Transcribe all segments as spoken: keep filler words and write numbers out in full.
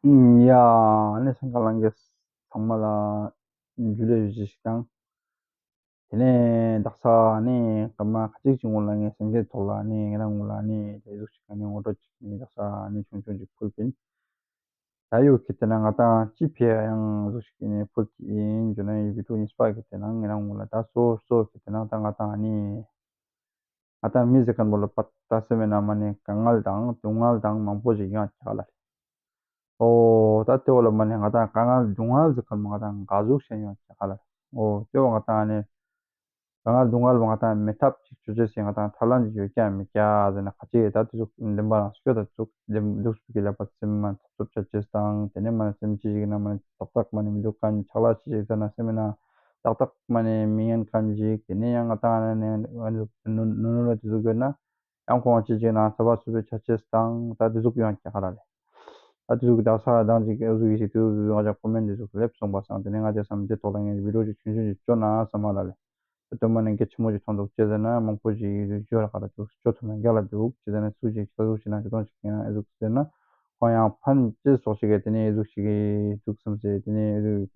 ཡ་ནི་སེམས་ཁ་ལང་གེ་ཚང་མ་ལ་འཇུ་ལེ་ཞུ་ཞིག་དང་། དེ་ནས་དག་ས་ནི་སྐར་མ་ཁ་ཅིག་ཅིག་སྔོན་ལ་ངས་སེམས་ཅན་ཐོག་ལ་ནི་ངེ་རང་ངུ་ལ་ནི་དེ་ཟུག་ཅིག་ནི་ངོ་སྤྲོད་ཅིག་ནི་དག་ས་ནི་ཆུང་ཆུང་ཅིག་ཕུལ་གིན། ད་ཡོད་ཁེ་ཏེ་ན་ང་ཏང་ཅི་ཕི་ཡང་ཟུག་ཅིག་ནི་ཕུལ་གིན་ཇོ་ན་ཡི་བི་ཏུ་ཉིས་པ་ཁེ་ཏེ་ན་ངེ་རང་ངུ་ལ་ད་སོ་སོ་ཁེ་ཏེ་ན་ད་ང་ཏང་ནི་ང་ཏང་མི་ཟེར་མཁན་པོ་ལ་པད་ད་སེམས་ན་མ་ནི་དཀའ་ངལ་དང་སྡུག་བསྔལ་དང་མང་པོ་ཞིག་ཡོང་ཆ་ལ་རེད། ཨོ་ད་དེ་བོ་ལ་མ་ནི་ང་ཏང་དཀའ་ངལ་སྡུག་བསྔལ་ཟེར་མཁན་པོ་ང་ཏང་ག་ཟུག་ཞིག་ཡོང་ཆ་ལ་རེད། ཨོ་དེ་བོ་ང་ཏང་ནི་དཀའ་ངལ་སྡུག་བསྔལ་བོ་ང་ཏང་མེད་ཐབས་ཅིག་ཅོ་ཅེས་སི་ང་ཏང་ཐབས་ལམ་ཅིག་ཡོད་ཀྱག་མེད་ཀྱག་ཟེར་ན་ཁ་ཅིག་ད་དེ་ཟུག་བདེན་པ་རང་སྐྱོ་ད་ཟུག་བདེན་འདུག་སུ་གི་ལ་པད་སེམས་མ་འཚབ་འཚུབ་ཆ་ཅེས་དང་དེ་ནས་མ་ནི་སེམས་ཅི་ཞིག་ན་མ་ནི་ཏག་ཏག་མ་ནི་མི་འདུག་མཁན་ཆག་ལ་ཅི་ཞིག་ཟེར་ན་སེམས་ན་ཏག་ཏག་མ་ནི་མི་ཉན་མཁན་ཅིག་དེ་ནས་ཡང་ང་ཏང་ནི་ནུ་ནུ་ལ་དེ་ཟུག་ཡོད་ན་ཡང་ཁོང་ཅི་ཅིག་ན་ཚ་བ་ཚུབ་པའི་ཆ་ཅེས་དང་ད་དེ་ཟུག་ཡོང་ཀྱག་ཧ་ལ་ལེ། ད་དེ་ཟུག་གི་དག་ས་དང་ཅིག་ཨེ་ཟུག་ཡིན་ཞིག་དེ་ཟུག་ང་ཅག་ཀོ་མེན་ཊ་དེ་ཟུག་སླེབས་སོང་པ་སང་དེ་ནས་ང་ཅག་བསམ་དེ་ཐོག་ལ་ངས་བི་ཌིའོ་ཅིག་ཆུང་ཆུང་ཅིག་བཅོ་ན་བསམ་ལ་ལེ། ད་དོན་མ་ནས་གལ་ཆེན་མོ་ཅིག་མཐོང་འདུག་ཅི་ཟེར་ན་མང་པོ་ཞིག་ཡོད་ར་ག་ད་ཅིག་བཅོ་ཐུབ་ན་རྒྱལ་ལ་འདུག་ཅི་ཟེར་ན་སུ་ཞིག་ས་ཟུག་ཞིག་ན་ཅི་གཏོང་ཞིག་ཡིན་ན་ཨེ་ཟུག་ཟེར་ན་ཁོང་ཡང་ཕན་ཅི་སོགས་ཤིག་གི་དེ་ནས་ཨེ་ཟུག་ཞིག་གི་འདུག་བསམ་སེ་དེ་ནས་ཨེ་ཟུག་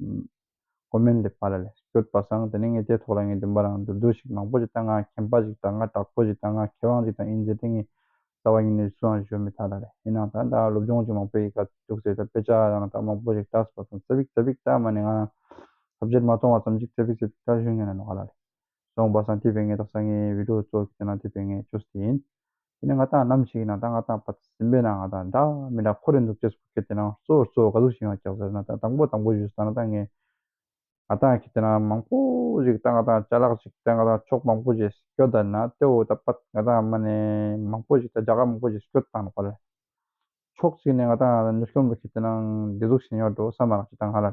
ཀོ་མེན་ཊ་ལེ་པ་ལ་ལེ་སྐྱོད་པ་སང་དེ་ནས་ངས་དེ་ཐོག་ལ་ངས་བདེན་པ་རང་མདོར་བསྡུས་ཤིག་མང་པོ་ཞིག་ད་ང་མཁྱེན་པ་ཞིག་ད་ང་དྲག་པོ་ཞིག་ད་ང་མཁས་དབང་ཞིག་ད་ཡིན་ཟེར་དེ་ངས་རྩ་བ་ཉིད་ནས་སུའང་ཞུ་མི་ཐུབ་ལ་ལེ། ཡིན་ནའང་ད་ད་སློབ་སྦྱོང་ཅིག་མང་པོ་ཡི་ག་འདུག་ཟེར་ད་དཔེ་ཆ་ཡང་ད་མང་པོ་ཞིག་ལྟས་པ་སང་ཙ་པིག་ཙ་པིག་ད་མ་ནས་ང་ཐབས་ཤེས་མ་གཏོང་བ་ཙམ་ཞིག་ཙ་པིག་ཙ་པིག་ད་ཞུ་ཉན་ན་ནོག་ལ་ལེ། སོང་པ་སང་དེ་བས་ངས་དག་ས་ངའི་བི་ཌིའོ་གཙོ་བོ་དེ་ན་དེ་བས་ངས་བཅོས་ཏེ་ཡིན། དེ་ནས་ང་ཏང་ནམ་ཞིག་ཡིན་ན་ད་ང་ཏང་པ་སེམས་པའི་ནང་ང་ཏང་འདྲ་མི་འདྲ་འཁོར་རེ་འདུག་ཅེས་སྐད་དེ་ནང་གཙོ་བོ་གཙོ་བོ་ག་ཟུག་ཞིག་ཡོང་ཀྱག་ཟེར་ན་ད་དང་པོ་དང་པོ་ཞུས་ད་ན་ད་ངས་ང་ཏང་ཁྱེད་དེ་ན་མང་པོ་ཞིག་ད་ང་ཏང་ཅ་ལག་ཞིག་ད་ང་ཏང་ཕྱོགས་མང་པོ་ཞིག་སྐྱོད་ད་ན་དེ་བོ་ད་པ་ང་ཏང་མ་ནས་མང་པོ་ཞིག་ད་རྒྱ་གར་མང་པོ་ཞིག་སྐྱོད་བཏང་ནོག་ལེ། ཕྱོགས་གཅིག་ནས་ང་ཏང་ནུས་ཁྱོན་པོ་ཁྱེད་དེ་ན་འདི་ཟུག་ཞིག་ཡོད་འགྲོ་བསམ་མ་རག་ཅིག་ད་ང་ལ་ལེ།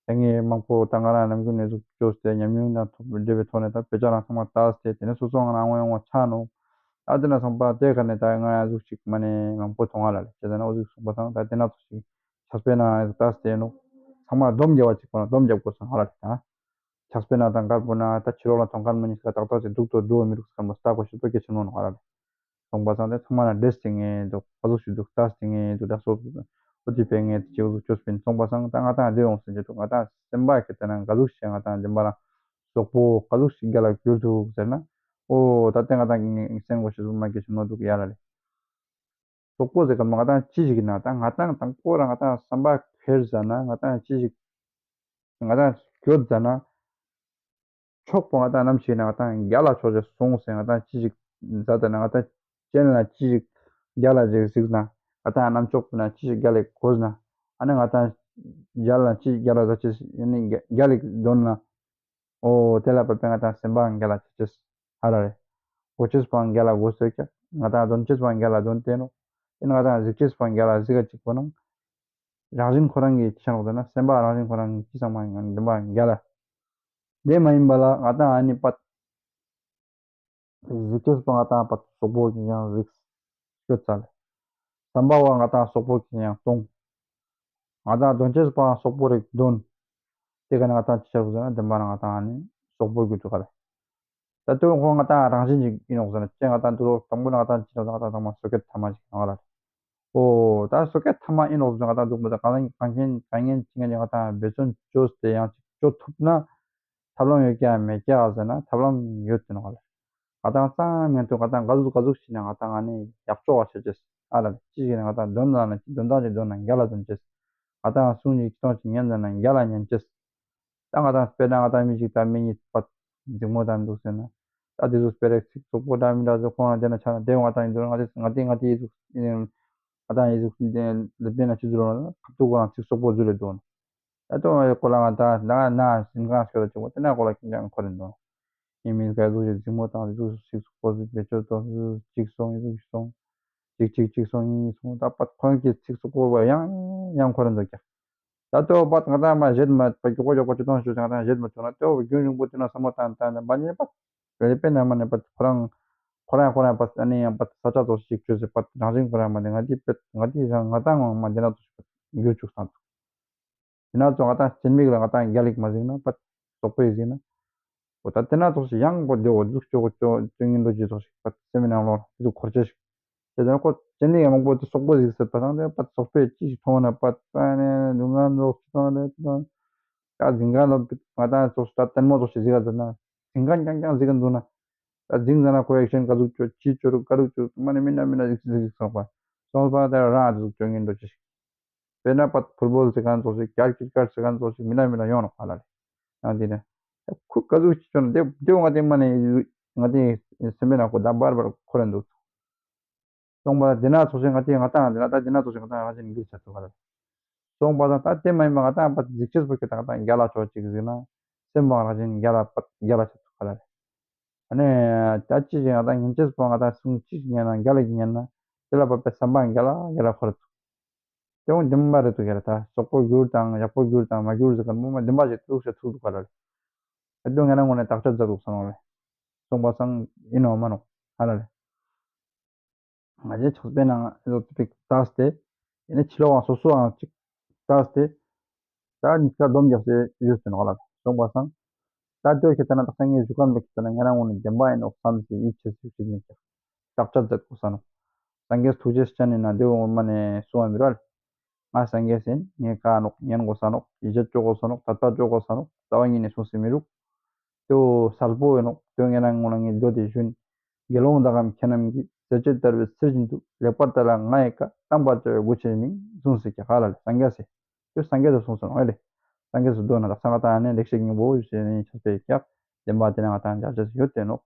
ད་ངས་མང་པོ་ད་ང་རང་ནམ་རྒྱུན་ནས་ཟུག་བཅོས་ཏེ་ཉམས་མྱོང་དང་ཐོག་འབྲེལ་བའི་ཐོག་ནས་ད་དཔེ་ཆ་རང་ཚང་མ་ལྟས་ཏེ་དེ་ནས་སོ་སོ་ང་རང་ངོ་ཡོང་བ་ཆ་ནོག་ད་དེ་ན་སོང་པ་དེ་ག་ནས་ད་ང་ཟུག་ཅིག་མ་ནས་མང་པོ་མཐོང་ང་ལ་ལེ་ཅེ་ད་ན་འོ་ཟུག་སོང་པ་སང་ད་དེ་ན་ཚོ་ཞིག་ཆགས་པའི་ནང་ལྟས་ཏེ་ནོག་ཚང་མ་སྡོམ་རྒྱབ་པ་ཅིག་པོ་ན་སྡོམ་རྒྱབ་དགོས་སོང་ང་ལ་ལེ་ད། ཆགས་པའི་ནང་དང་དཀར་པོ་ན་ད་ཕྱི་ལོགས་ལ་མཐོང་མཁན་མ་ནི་ཀ་ཏག་ཏག་ཅིག་འདུག་ཏོ་འདུག་མི་འདུག་སྐམ་པོ་ལྟ་དགོས་ཤེས་པོ་གལ་ཆེན་མོ་ནོག་ང་ལ་ལེ། སོང་པ་སང་དེ་ཚང་མ་ན་འདྲེས་ཏེ་ངས་འདུག་ག་ཟུག་ཞིག་འདུག་ལྟས་ཏེ་ངས་འདུག་ད་སོ་འོ་དེ་པས་ངས་དེ་ཅིག་འོ་ཟུག་བཅོས་པིན། སོང་པ་སང་ད་ང་ཏང་བདེ་འོང་ཟེར་གྱི་འདུག་ང་ཏང་སེམས་པ་ཁྱེད་དེ་ན་ག་ཟུག་ཞིག་ང་ཏང་བདེན་པ་རང་སོག་པོ་ག་ཟུག་ཞིག་རྒྱལ་ལ་གྱུར་འདུག་ཟེར་ན་ཨོ་ད་དེ་ང་ཏང་ངས་སེམས་དགོས་ཤེས་པོ་མ་གལ་ཆེན་མོ་འདུག་ཡ་ལ་ལེ། སོག་པོ་ཟེར་ག་མ་ང་ཏང་ཅི་ཞིག་ཡིན་ན་ད་ང་ཏང་དང་པོ་རང་ང་ཏང་བསམ་པ་འཁྱེར་ཟ་ན་ང་ཏང་ཅི་ཞིག་ང་ཏང་སྐྱོད་ཟ་ན། ཕྱོགས་པོ་ང་ཏང་ནམ་ཞིག་ན་ང་ཏང་རྒྱལ་ལ་ཕྱོགས་ཅིག་སོང་ཟེར་ང་ཏང་ཅི་ཞིག་མཛད་ད་ན་ང་ཏང་སྤྱན་ལ་ཅི་ཞིག་རྒྱལ་ལ་ཞིག་གཟིགས་ན་ང་ཏང་ནམ་ཕྱོགས་པོ་ན་ཅི་ཞིག་རྒྱལ་ལ་དགོས་ན་ཨ་ནི་ང་ཏང་རྒྱལ་ལ་ཅི་ཞིག་རྒྱལ་ལ་ཟ་ཅེས་ཨ་ནི་རྒྱལ་ལ་འདོན་ན་ཨོ་དེ་ལ་བབ་པའི་ང་ཏང་སེམས་པའང་རྒྱལ་ལ་ཆ་ཅེས་ཧ་ར་རེ། གོ་ཅེས་པོའང་རྒྱལ་ལ་དགོས་ཟེར་ཀྱང་ང་ཏང་འདོན་ཅེས་པོའང་རྒྱལ་ལ་འདོན་ཏེ་ནོག་དེ་ནི་ང་ཏང་གཟིགས་ཅེས་པོའང་རྒྱལ་ལ་གཟིགས་ཀ་ཅིག་པོ་ནང་རང་བཞིན་ཁོ་རང་གི་ཅི་ཆ་ནོག་ཟེར་ན་སེམས་པ་རང་བཞིན་ཁོ་རང་གི་ཅི་ཚང་མ་ཡང་བདེན་པ་རྒྱལ་ལ། དེ་མ་ཡིན་པ་ལ་ང་ཏང་ཨ་ནི་པད་གཟིགས་ཅེས་པོ་ང་ཏང་པད་སོག་པོ་གི་ཡང་གཟིགས་སྐྱོད་ཚ་ལེ། བསམ་པ་བ་ང་ཏང་སོག་པོ་གི་ཡང་གཏོང་། ང་ཏང་འདོན་ཅེས་པོའང་སོག་པོ་རིག་འདོན། དེ་ག་ནི་ང་ཏང་ཅི་ཆ་ནོག་ཟེར་ན་བདེན་པ་རང་ང་ཏང་ཨ་ནི་སོག་པོ་གི་འདུག་ག་ལེ། ད་དུང་ཁོང་ང་ཏང་རང་བཞིན་ཅིག་ཡིན་ནོག་ཟེར་ན་ཅེ་ང་ཏང་འདུག་དང་པོ་ནི་ང་ཏང་ཅི་ནོག་ཟེར་ན་ང་ཏང་ཚང་མ་སོ་སྐྱེ་ཐ་མ་ཅིག་ཡིན་ནོག་ལ། ཨོ་ད་སོ་སྐྱེ་ཐ་མ་ཡིན་ནོག་ཟེར་ན་ང་ཏང་འདུག་མི་ད་གང་གང་གང་ཅི་ང་ཏང་འབད་བརྩོན་བཅོས་ཏེ་ཡང་ཅིག་བཅོ་ཐུབ་ན་ཐབས་ལམ་ཡོད་ཀྱག་མེད་ཀྱག་ཟེར་ན་ཐབས་ལམ་ཡོད་དེ་ནོག་ལ། ང་ཏང་ཙང་ཉན་དུ་ང་ཏང་ག་ཟུག་ག་ཟུག་ཞིག་ན་ང་ཏང་ཨ་ནི་ཡག་ཅོག་བ་ཆ་ཅེས་ཨ་ལ་ཅི་ཞིག་ན་ང་ཏང་འདོན་ན་ན་ཅི་འདོན་དང་ཅི་འདོན་ན་རྒྱལ་ལ་འདོན་ཅེས། ང་ཏང་གསུང་ཅིག་ཅི་གཏོང་ཅིག་ཉན་ཟེར་ན་རྒྱལ་ལ་ཉན་ཅེས། ད་ང་ཏང་དཔེར་ན་ང་ཏང་མི་ཞིག་ད་མི་གཉིས་པད་འཛིང་མོ་དང་འདུག་ཟེར་ན། ད་དེ་ཚོ་དཔེ་རེ་ཚིག་སོག་པོ་འདྲ་མི་འདྲ་ཚོ་ཁོང་ལ་དེ་ན་ཆ་ན་དེ་ང་ཏང་ཡིན་འདུག་ང་ཏི་ང་ཏི་ང་ཏི་ཡི་ཚུགས་ང་ཏང་ཡི་ཚུགས་དེ་ལེ་དཔེར་ན་ཆི་ཚུལ་ལོ་ན་ཁ་ཐུག་ཁོ་རང་ཚིག་སོག་པོ་ཚུལ་ལེ་འདུག་ན། ད་དོ་ཁོ་ལ་ང་ཏང་ད་ན་སིན་གང་སྐྱོ་ད་ཆུ་བོ་དེ་ན་ཁོ་ལ་ཁྱེད་ཅག་ཁོ་རེ་འདུག་ཡིན་མིན་ག་ཚུགས་ཤིག་འཛིང་མོ་དང་ཚིག་སོག་པོ་ཚིག་བེད་སྤྱོད་དོ་ཚིག་སོང་ཡི་ཚུགས་སོང་། ཅིག་ཅིག་ཅིག་སོང་ཡིན་སོང་ད་པད་ཁོང་གི་ཚིག་སོག་པོ་བ་ཡང་ཡང་ཁོ་རེ་འདུག་ཀྱག་ད་ལྟོ་བ་ང་ཏང་མ་བཞེད་མ་པ་མགྱོགས་པོ་མགྱོགས་པོ་ཅི་གཏོང་ཞུ་ང་ཏང་བཞེད་མ་ཐུབ་ན་ལྟོ་རྒྱུན་རིང་པོ་དེ་ན་བསམ་བློ་བཏང་བཏང་ནས་མ་ཉེས་པ་རེ་པེ་ན་མ་ནས་པ་ཁོ་རང་ཁོ་རང་ཁོ་རང་པ་ཨ་ནི་ཡང་པ་ས་ཆ་ཏོག་ཞིག་བཅོས་སེ་པ་རང་བཞིན་ཁོ་རང་མ་ནས་ང་དེ་པེ་ང་དེ་རང་ང་ཏང་མ་དེ་ན་ཏོག་ཞིག་པ་རྒྱུ་བཅུག་སང་དེ་ན་ཚོ་ང་ཏང་སྤྱན་མིག་ལ་ང་ཏང་རྒྱལ་ལེགས་མ་གཟིགས་ན་པ་སོག་པོ་ཡིག་གཟིགས་ན་འོ་ད་དེ་ན་ཏོག་ཞིག་ཡང་པོ་དེ་འོ་ལུགས་ཅོ་གོ་ཅོ་ཅོ་ཉིན་ལོ་རྒྱུས་ཏོག་ཞིག་པ་སེམས་ནང་ལོག་དེ་ཚོ་འཁོར་ཆ་ཞིག་ཏེ་ཟེར་ན་ཁོ་ཅན་ལི་ཡང་མང་པོ་ཏེ་སོག་པོ་ཟིག་ཟེར་པ་སང་ཏེ་པད་སོག་པོའི་ཅི་ཞིག་མཐོང་ན་པད་པ་ནེ་ལུང་ང་ནོག་ཅི་མཐོང་ན་ཏེ་ད་ཟིང་ག་ལ་ང་ཏང་ཙོགས་ཤིག་ད་ལྟད་མོ་ཙོགས་ཤིག་གཟིགས་ཀ་ཟེར་ན་ཟིང་ག་རྐྱང་རྐྱང་གཟིགས་ཀ་འདུག་ན། ད་ཟིང་ཟེར་ན་ཁོ་ཨེག་ཤན་ག་ཟུག་ཅོ་ཅི་ཅོ་རུག་ག་རུག་ཅོ་མ་ནེ་མི་ན་མི་ན་ཟིག་ཟིག་སོང་པ། སོང་པ་ད་རང་ཨ་ཟུག་ཅོ་ངན་འདུག་ཅི་ཞིག་དཔེར་ན་པད་ཕུར་བོལ་ཟེར་ཁན་ཙོགས་ཤིག་ཀྲིག་ཀེཊ་ཟེར་ཁན་ཙོགས་ཤིག་མི་ན་མི་ན་ཡོང་ནོག་ཧ་ལ་ལེ། ཡང་དེ་ནེ་ཁོ་ག་ཟུག་ཅོ་ན་དེ་དེ་ང་ཏི་མ་ནེ་ང་ཏི་སེམས་པའི་ནང་ཁོ་ད་བར་བར་ཁོ་རེ་འདུག་སོང་པ་དེ་ན་ཙོགས་ཤིག་ང་ཏི་ང་ཏང་དེ་ན་ད་དེ་ན་ཙོགས་ཤིག་ང་ཏང་རང་བཞིན་འགྱུར་ཆ་ཐུབ་ག་ལ། སོང་པ་ད་ད་དེ་མ་ཡིན་པ་ང་ཏང་པ་གཟིགས་ཅེས་པོ་ཁྱེད་ད་ང་ཏང་རྒྱལ་ལ་ཆོག་ཅིག་གཟིགས་ན་སེམས་པ་རང་བཞིན་རྒྱལ་ལ་པ་རྒྱལ་ལ་ཆ་ཐུབ་ག་ལ་རེ། ཨ་ནི་ད་ཅི་ཞིག་ང་ཏང་ཉན་ཅེས་པོ་ང་ཏང་སུང་ཅི་ཞིག་ཉན་ན་རྒྱལ་ལ་ཉན་ན་དེ་ལ་པ་པའི་བསམ་པ་རྒྱལ་ལ་རྒྱལ་ལ་ཁོ་རེ་ཐུབ། དེ་བོ་བདེན་པ་རེད་འདུག་ཡ་ར། ད་སོག་པོ་གྱུར་དང་ཡག་པོ་གྱུར་དང་མ་གྱུར་ཟེར་ཁན་བོ་མ་བདེན་པ་ཞིག་འདུག་ཟེར་ཐུག་འདུག་ག་ལ་ལེ། ཨ་དོ་ང་རང་ངོས་ནས་བརྟག་དཔྱད་མཛད་འདུག་ས་ནོག་ལེ། སོང་པ་སང་ཡིན་ནོག་མ་ནོག་ཧ་ལ་ལེ། ང་ཅག་ཕྱག་དཔེ་ནང་ཨེ་ཟུག་ཏོ་པིག་ལྟས་ཏེ་ཡིན་ན་ཕྱི་ལོགས་སོ་སོའང་ཅིག་ལྟས་ཏེ་ད་ཉིས་ཀ་སྡོམ་རྒྱག་སྟེ་ཡོད་ཟེར་ནོག་ལ། སོང་པ་སང་ད་དོ་ཁྱེད་ལྟ་ན་དག་ས་ངས་ཞུ་ཁན་བོ་ཁྱེད་ལྟ་ན་ང་རང་ངོས་ནས་བདེན་པ་ཡིན་ནོག་བསམ་སྟེ་ཡིད་ཆེས་སུ་ཞིག་མེད་ཀྱང་བརྟག་དཔྱད་མཛད་དགོས་ས་ནོག་སངས་རྒྱས་ཐུགས་རྗེ་ཅན་ཡིན་ན་དེ་འོ་མ་ནས་གསུང་བ་མི་རོལ། ང་སངས་རྒྱས་ཡིན། ངས་ཀ་ནོག་ཉན་དགོས་ས་ནོག་ཡིད་ཆེས་ཅོ་དགོས་ས་ནོག་དད་པ་ཅོ་དགོས་ས་ནོག་རྩ་བ་ཉིད་ནས་གསུང་སེ་མི་རུག་དེ་འོ་གསལ་པོ་ཡིན་ནོག་དེ་འོ་ངས་ན་ངོ་ན་ངས་མདོ་དེ་ཞུན། དགེ་སློང་དག་གམ་མཁྱེན་རྣམས་ཀྱིས། ཟས་བཅད་བརྡར་བའི་ཚུལ་བཞིན་དུ། ལེགས་པར་བལྟ་ལ་ང་ཡི་བཀའ། བསྟན་པར་བྱ་བའི་སྒོ་ཕྱེ་མིན། གསུངས་སྲིད་ཀྱི་ཧ་ལ་ལེ། སངས་རྒྱས་སི། དེ་སངས་རྒྱས་སི་གསུངས་སོང་ཨེ་ལེ། སངས་རྒྱས་སི་མདོ་ན་དག་ས་ང་ཏང་ནི་ལེགས་བཤད་སྙིང་པོ་ཞེས་ནི་ཆོས་པའི་ཀྱག་བདེན་པ་དེ་ན་ང་ཏང་འཇལ་ཆེས་ཡོད་དེ་ནོག་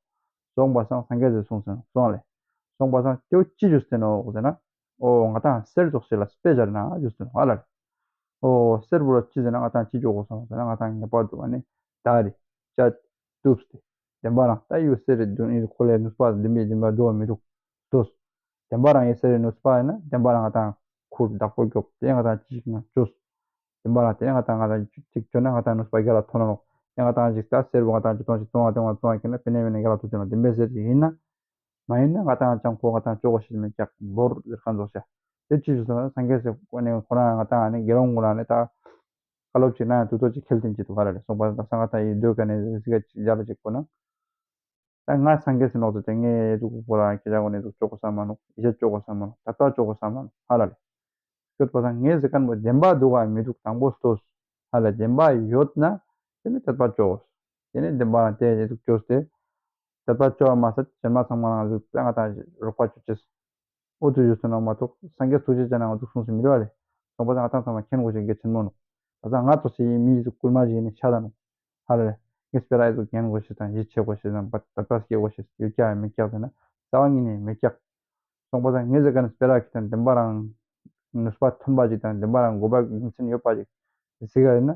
སོང་པ་སང་སངས་རྒྱས་སི་གསུངས་སོང་སོང་ལེ། སོང་པ་སང་དེ་ཅི་ཞུས་ཏེ་ནོག་ཟེར་ན། འོ་ང་ཏང་གསེར་ཙོགས་ཤིག་ལ་དཔེ་སྦྱར་ན་ཞུས་ཏེ་ནོག་ཧ་ལ་ལེ། འོ་གསེར་བོ་ལ་ཅི་ཟེར་ན་ང་ཏང་ཅི་ཅོ་དགོས་སོང་ཟེར་ན་ང་ཏང་ངེས་པར་དུ་ཨ་ནི་ད་རེ་བཅད་གཏུབས་ཏེ་བདེན་པ་རང་ད་ཡོད་གསེར་རེ་དུ་ནི་ཁོ་ལས་ནུས་པ་བདེན་པའི་བདེན་པ་དུ་བ་མི་འདུག་ལྟོས། བདེན་པ་རང་ཡོད་གསེར་རེ་ནུས་པ་ཡིན་ན་བདེན་པ་རང་ང་ཏང་ཁུར་བདག་པོ་རྒྱོབ་སྟེ་ང་ཏང་ཅི་ཞིག་ན་བཅོས། བདེན་པ་རང་དེ་ནས་ང་ཏང་ང་ཏང་ཅིག་ཅིག་བཅོས་ན་ང་ཏང་ནུས་པ་རྒྱལ་ལ་ཐོན་ནོག་དེ་ང་ཏང་ཅིག་ད་གསེར་བོ་ང་ཏང་ཅིག་སྟོང་ཅིག་སྟོང་བ་སྟོང་བ་ཁྱེར་ན་པེ་ནེ་མེ་ནེ་རྒྱལ་ལ་ཐོན་ནོག་བདེན་པའི་གསེར་ཅིག་ཡིན་ན། མ་ཡིན་ན་ང་ཏང་ཅང་ཁོ་ང་ཏང་ཅོ་གོ་ཤེས་མེད་ཀྱག་བོར་ཟེར་ཁན་ཙོགས་ཤ། དེ་ཅི་ཞིག་ཟེར་ན་སངས་རྒྱས་སི་ཁོ་ནས་ཁོ་རང་ང་ཏང་ཨ་ནི་དགེ་སློང་ངུ་ལ་ནི་ད་བཀའ་སློབ་ཅིག་ན་ཡང་དུས་ཚོད་ཅིག་ཁེལ་ཏེ་ཅིག་འདུག་ག་ལ་ལེ། སོང་པ་ད་སང་ང་ཏང་ཡི་འདོད་ག་ནས་ཟིག་ག་ཅིག་རྒྱ་ལ་ཅིག་གོ་ན། ད་ང་སངས་རྒྱས་སི་ནོག་ཟེར་ཏེ་ངས་ཨེ་ཟུག་ཁོ་རང་ཁྱེད་ཅག་གོ་ནས་ཟུག་ཅོ་གོ་ས་མ་ནོག་ཡིད་ཆེས་ཅོ་གོ་ས་མ་ནོག་དད་པ་ཅོ་གོ་ས་མ་ནོག་ཧ་ལ་ལེ། སྐྱོད་པ་སང་ངས་ཟེར་ཁན་བོ་བདེན་པ་འདུག་ག་མི་འདུག་དང་པོ་ལྟོས། ཧ་ལ་བདེན་པ་ཡོད་ན་དེ་ནི་དད་པ་ཅོས། དེ་ནི་བདེན་པ་རང་དེ་ཡེ་ཟུག་ཅོས་ཏེ། དད་པ་ཅོ་བ་མ་ཟད་གཞན་མ་ཚང་མ་རང་ཟུག་ད་ང་ཏང་རོགས་པ་ཅོ་ཅེས། འོ་དུ་ཞུས་སོང་ན་མ་གཏོགས་སངས་རྒྱས་ཐུགས་རྗེ་ཅན་ན་ང་ཚོ་གསུངས་སུ་མི་རུང་བ་ལེ། སོང་པ་སང་ང་ཏང་ཚང་མ་མཁྱེན་དགོས་ཤེས་གལ་ཆེན་མོ་ནོག་ད་ང་ཚོ་ཞིག་མི་ཟུག་སྐུལ་མ་ཞིག་ནི་ཆ་ད་ནོག་ཧ་ལ་ལེ། ངས་སྤེ་ར་ཡེ་ཟུག་ཉན་དགོས་ཤེས་དང་ཡིད་ཆེས་དགོས་ཤེས་དང་དད་པ་སྐྱེ་དགོས་ཤེས་ཡོད་ཀྱག་མེད་ཀྱག་ཟེར་ན་རྩ་བ་ཉིད་ནས་མེད་ཀྱག་སོང་པ་སང་ངས་ཟེར་ཁན་སྤེ་ར་ཁྱེད་དང་བདེན་པ་རང་ནུས་པ་ཐོན་པ་ཅིག་དང་བདེན་པ་རང་དགོས་པ་རྒྱུ་མཚན་ཡོད་པ་ཅིག་ཟེར་ག་ཡིན་ན།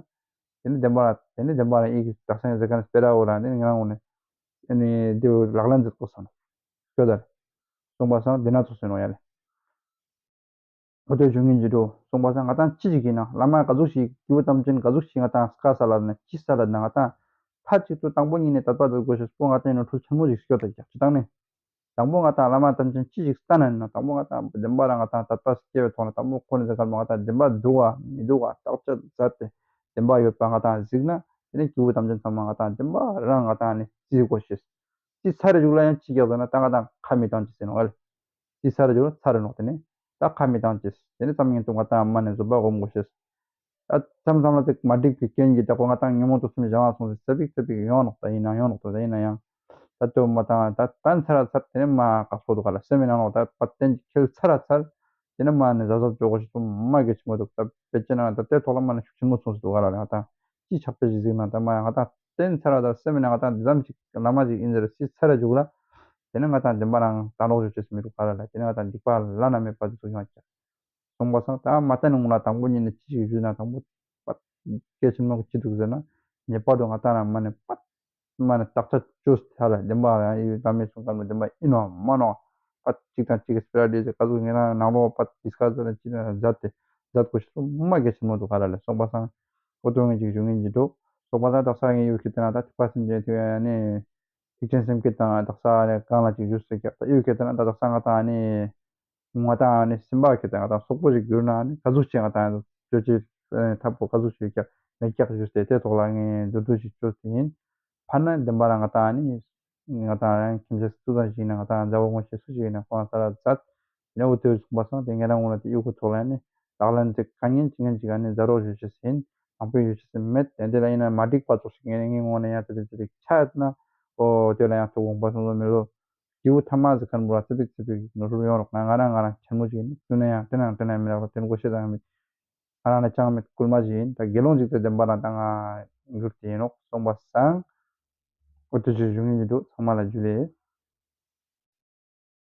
དེ་ནི་བདེན་པ་རང་དེ་ནི་བདེན་པ་རང་ཡིད་ཀྱི་དག་སང་ཟེར་ཁན་སྤེ་ར་འོ་རང་དེ་ནི་ང་རང་ངོས་ནས་དེ་ནི་དེ་ལག་ལེན་མཛད་དགོས་སོང་ནོག་ཤོད་ད་རེ། སོང་པ་སང་དེ་ན་ཚོགས་སེ་ནོག་ཡ་ལེ། འོ་དེ་བྱུང་ངིན་གྱི་འགྲོ། སོང་པ་སང་ང་ཏང་ཅི་ཞིག་ཡིན་ན་བླ་མ་ག་ཟུག་ཞིག་སྐྱེས་བུ་ཐམས་ཅད་ག་ཟུག་ཞིག་ང་ཏང་བཀའ་སལ་ལ་ན་ཅི་སལ་ལ་ན་ང་ཏང་མཐའ་གཅིག་ཏུ་དང་པོ་ཉིད་ནས་དད་པ་མཛད་དགོས་ཤེས་པོ་ང་ཏང་ནོར་འཁྲུལ་ཆེན་མོ་ཞིག་སྐྱོད་དེ་ཀྱག་ཅི་དང་ནི། དང་པོ་ང་ཏང་བླ་མ་ཐམས་ཅད་ཅི་ཞིག་ལྟ་ན་ཡིན་ན་དང་པོ་ང་ཏང་བདེན་པ་རང་ང་ཏང་དད་པ་སྐྱེ་བའི་ཐོག་ན་དང་པོ་ཁོ་ནི་ཟེར་ཁན་པོ་ང་ཏང་བདེན་པ་འདུག་ག་མི་འདུག་ག་བརྟག་དཔྱད་མཛད་དེ་བདེན་པ་ཡོད་པ་ང་ཏང་གཟིགས་ན་དེ་ནི་སྐྱེས་བུ་ཐམས་ཅད་ཚང་མ་ང་ཏང་བདེན་པ་རང་ང་ཏང་ནི་རྩི་དགོས་ཤེས། རྩི་ཚར་རེ་མཇུག་ལ་ཡང་ཅི་རྒྱག་ཟེར་ན་ད་ང་ཏང་ཁ་མི་བཏང་ཅེས་ཟེར་ནོག་ཨ་ལེ། རྩི་ཚར་རེ་མཇུག་ལ་ཚར་རེ་ནོག་དེ་ནི་ད་ཁ་མི་བཏང་ཅེས་དེ་ནི་ཙམ་ཉིད་དུ་ང་ཏང་མ་ནི་བཟོད་པ་སྒོམ་དགོས་ཤེས། ད་མཚམས་མཚམས་ལ་དེ་མ་འགྲིག་པའི་རྐྱེན་གྱིས་ད་ཁོ་ང་ཏང་ཉོན་མོངས་དུག་གསུམ་བྱང་བ་སོང་སྟེ་ཙ་པིག་ཙ་པིག་ཡོང་ནོག་ད་ཡིན་ན་ཡོང་ནོག་ད་ཡིན་ན་ཡང་ད་དོ་མ་བཏང་ད་བཏང་ཚར་ཚར་དེ་ནི་མ་ཀག་སྤོ་འདུག་ག་ལ་སེམས་མི་ནང་ནོག་ད་པ་བསྟན་གྱི་ཁེལ་ཚར་ཚར་དེ་ནི་མ་ནི་གཟབ་གཟབ་ཅོ་དགོས་ཤེས་པོ་མ་གལ་ཆེན་མོ་འདུག་ད་དཔེ་ཅན་ན་ད་དེ་ཐོག་ལ་མ་ནི་ཤུགས་ཆེན་མོ་སོང་སྟེ་འདུག་ག་ལ་ང་ཏང་ཅི་ཕྱག་དཔེ་ཞིག་གཟིགས་ན་ད་མ་ཡང་ང་ཏང་བསྟན་ཚར་ད་སེམས་མི་ནང་ང་ཏང་འདི་ཙམ་ཞིག་བླ་མ་ཞིག་ཡིན་ཟེར་རྩི་ཚར་རེ་མཇུག་ལ་དེ་ནི་ང་ཏང་བདེན་པ་རང་ད་ལོག་ཞུ་ཅེས་མི་འདུག་ག་ལ་དེ་ནི་ང་ཏང་སྡིག་པ་བླ་ན་མེད་པ་འདི་ཚོ་ཡོང་ཀྱག་སོང་པ་སང་ད་མ་བསྟན་ནི་སྔོན་ལ་དང་པོ་ཉིད་ནས་ཅི་ཞིག་ཞུས་ན་དང་པོ་པ་གལ་ཆེན་མོ་ཅི་འདུག་ཟེར་ན་ངེས་པར་དུ་ང་ཏང་རང་མ་ནི་པ་མ་ནི་བརྟག་དཔྱད་ཅོས་ཏེ་ཧ་ལ་བདེན་པ་རང་ཡི་བླ་མའི་གསུང་ཁན་པོ་བདེན་པ་ཡིན་ནོག་མ་ནོག་པ་གཅིག་དང་གཅིག་གི་སྤེ་ར་འདྲེས་ཏེ་ག་ཟུག་ངེས་ན་ནང་ལོགས་པ་ཌིས་ཀ་སི་ཟེར་ན་ཅི་ན་མཛད་དེ་མཛད་དགོས་ཤེས་པོ་མ་གལ་ཆེན་མོ་འདུག་ག་ལ་ལེ། སོང་པ་སང་འོ་དོ་ངེས་ཅིག་ཞུ་ངེས་ཅིག་འདུག་སོང་པ་སང་དག་ས་ངེས་ཡོད་ཁྱེད་དེ་ན་ད་ཐིགས་པ་སེམས་ཅན་ཐིགས་ནི་ཐེག་ཆེན་སེམས་བསྐྱེད་དང་དག་ས་ནི་གང་ལ་ཅིག་ཞུས་ཟེར་ཀྱག་ད་ཡོད་ཁྱེད་དེ་ན་ད་དག་ས་ང་ཏང་ནི་ང་ཏང་ནི་སེམས་པ་ཁྱེད་དེ་ང་ཏང་སོག་པོ་ཞིག་གྱུར་ན་ནི་ག་ཟུག་ཅིག་ང་ཏང་ཅོ་ཅེས་ཐབས་པོ་ག་ཟུག་ཅིག་ཀྱག་མེད་ཀྱག་ཞུས་ཏེ་དེ་ཐོག་ལ་ངས་མདོར་བསྡུས་ཤིག་ཅོས་ཏེ་ཡིན། ཕར་ན་བདེན་པ་རང་ང་ཏང་ནི་ང་ཏང་རང་ཁྱིམ་མཚེས་སུ་དང་ཞིག་ན་ང་ཏང་མཛའ་བོ་ངོ་ཤེས་སུ་ཞིག་ན་ཁོང་ས་ར་མཛད། ནེ་འོ་ཏེ་སོང་པ་སང་ཏེ་ཉེ་རང་ངོ་ལ་ཏེ་ཡུ་གུ་ཐོག་ལ་ནི་ལག་ལེན་ཅིག་ཁ་ཉན་ཅིག་ཉན་ཅིག་ཨ་ནི་ཛ་རོགས་ཞུ་ཅེས་ཨིན། དང་པོ་ཞུ་ཅེས་མེད། ཏེ་འདི་ལ་ཨིན་ན་མ་འགྲིག་པ་ཙོགས་ཤིག་ངེ་ངེ་ངོ་ནེ་ཡང་ཏེ་ཏེ་ཏེ་ཆ་ཡོད་ན་འོ་ཏེ་ལ་ཡང་ཐུག་འོང་པ་སོང་ལོ་མི་ལོ། སྐྱེ་བོ་ཐ་མ་ཟེར་ཁན་བོ་ལ་ཙི་པིག་ཙི་པིག་ནོར་འཁྲུལ་ཡོང་རོགས། ང་ང་རང་ང་རང་ཆེན་མོ་ཞིག་ཨིན། ཏེ་ནེ་ཡང་ཏེ་ནང་ཏེ་ནང་མི་རག་ལོ། ཏེ་ནེ་གོ་ཤེས་དང་མེད། ང་རང་ལ་ཅང་མེད། སྐུལ་མ་ཞིག་ཨིན། ད་དགེ་སློང་ཅིག་ཏུ་བདེན་པ་རང་ད་ང་གྱུར་ཏེ་ཨིན་ནོག་སོང་པ་སང་། འོ་ཏེ་ཅི་ཞུ་ངེ་ཡོད་དུག་ཚང་མ་ལ་ཇུ་ལེ།